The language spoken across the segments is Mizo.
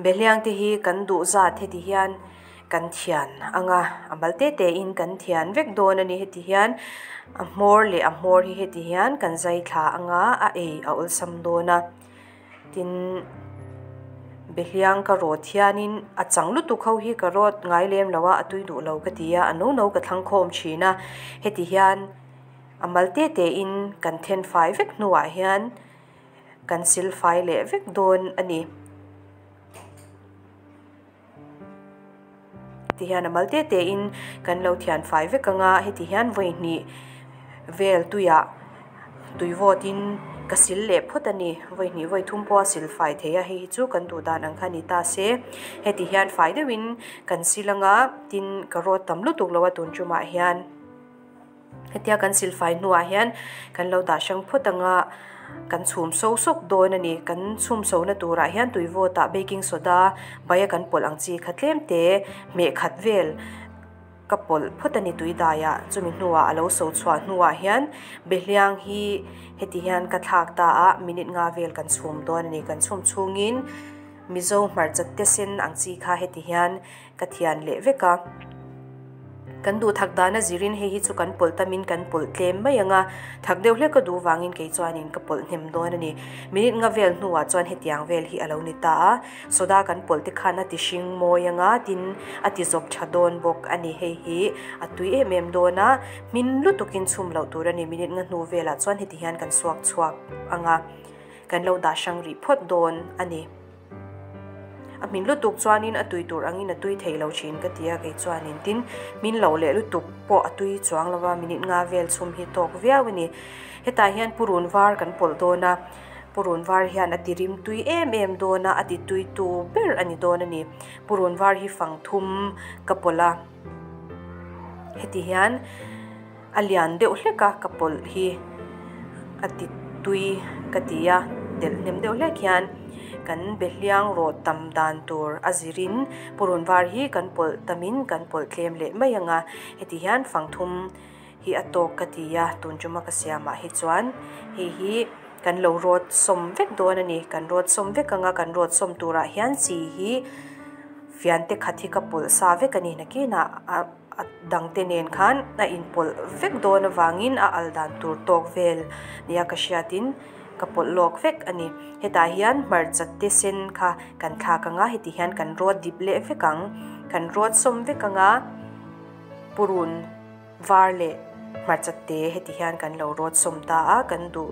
Behliang te hi kan duh zat heti hian kan thian ang a a mal te te in kan thian vek dawn a ni heti hian a hmawr leh a hmawr hi heti hian kan zai thla ang a a ei a awlsam dawn a tin behliang ka rawt hianin a chang lutuk ho hi ka rawt ngai lem lo a a tui duh lo ka ti a a no no ka thlang khawm thin a heti hian a mal te te in kan then fai vek hnuah hian kan sil fai leh vek dawn a ni. Ti hian a mal te te in kan lo thian fai vek ang a heti hian vawi hnih vel tuiah tui vawt in ka sil leh phawt a ni vawi hnih vawi thum pawh a sil fai thei a hei hi chu kan duh dan ang kha ni ta se heti hian fai deuh in kan sil ang a tin ka rawt tam lutuk lo a tun tumah hian. Hetia kan silfai hnuah hian kan lo dah hrang phawt anga kan chhum so sawk dawn a ni. Kan chhum sona turah hian tui vawtah baking soda bai a kan pawlh ang chi kha tlem te hmeh khat vel ka pawlh phawt a ni tui daiah. Chumi hnuah a lo so chhuah hnuah hian behliang hi heti hian ka thlak ta a minute nga vel kan chhum dawn a ni. Kan chhum chhungin Mizo hmarcha te sen ang chi kha heti hian ka thian leh vek a. Kan duh thak dana zirin hei hi chu kan pawlh tamin kan pawlh tlem mai ang a, thak deuh hlek ka duh vangin kei chuanin ka pawlh hnem dawn a ni. Minute nga vel hnuah chuan hetiang vel hi a lo ni ta a, soda kan pawlh te khan a ti hring mawi ang a, tin a ti zawp tha dawn bawk a ni. Hei hi a tui em em dawn a, hmin lutukin chhum loh tur a ni. Minute nga hnu velah chuan heti hian kan suak chhuak ang a, kan lo dah hrang rih phawt dawn a ni. A hmin lutuk chuanin a tui tur angin a tui thei lo thin ka ti a, kei chuanin tin hmin loh leh lutuk pawh a tui chuang lo va, minute nga vel chhum hi tawk viau a ni. Hetah hian purun var kan pawlh dawn a, purun var hian a ti rim tui em em dawn a, a ti tui tu ber a ni dawn a ni. Purun var hi fang thum ka pawlh a, heti hian a lian deuh hlek a ka pawlh hi a ti tui ka ti a telh hnem deuh hlek hian kan behliang rawt tam dan tur a zirin purun var hi kan pawlh tamin kan pawlh tlem leh mai ang a heti hian fang thum hi a tawk ka ti a tun tuma ka siamah hi chuan hei hi kan lo rawt sawm vek dawn a ni kan rawt sawm vek ang a kan rawt sawm turah hian chi hi fiante khat hi ka pawlh sa vek a ni nakinah a. A dangte nen khan a inpawlh vek dawn avangin a al dan tur tawk vel nia ka hriatin ka pawlh lawk vek a ni. Hetah hian hmarcha te sen kha kan thlak ang a, heti hian kan rawt dip leh vek ang. Kan rawt sawm vek ang a, purun var leh hmarcha te heti hian kan lo rawt sawm ta a, kan duh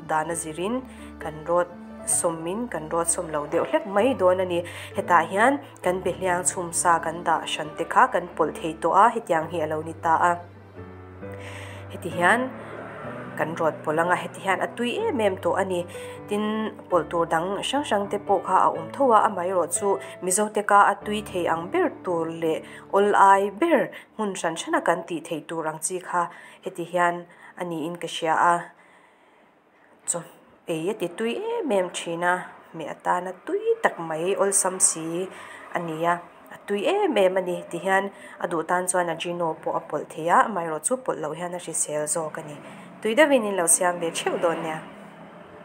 dan a zirin kan rawt sawmin kan rawt sawm lo deuh hlek mai dawn a ni. Hetah hian. Kan behliang chhum sa kan dah hran te kha kan pawlh thei tawh a, hetiang hi a lo ni ta a. Heti hian kan rawt pawlh ang a, heti hian a tui em em tawh a ni. Tin, pawlh tur dang hrang hrang te pawh kha a awm tho a, amaherawh chu Mizo te ka a tui thei ang ber tur leh awl ai ber hmun hran hrana kan tih theih tur ang chi kha heti hian a niin ka hria a. Chaw ei a ti tui em em thin a, hmeh atana tui tak mai awlsam si a ni a, a tui em em a ni ti hian a duh tan chuan a gino pawh a pawlh thei a, amaherawhchu pawlh loh hian a hrisel zawk a ni. Tui deuhin in lo siam ve theuh dawn nia.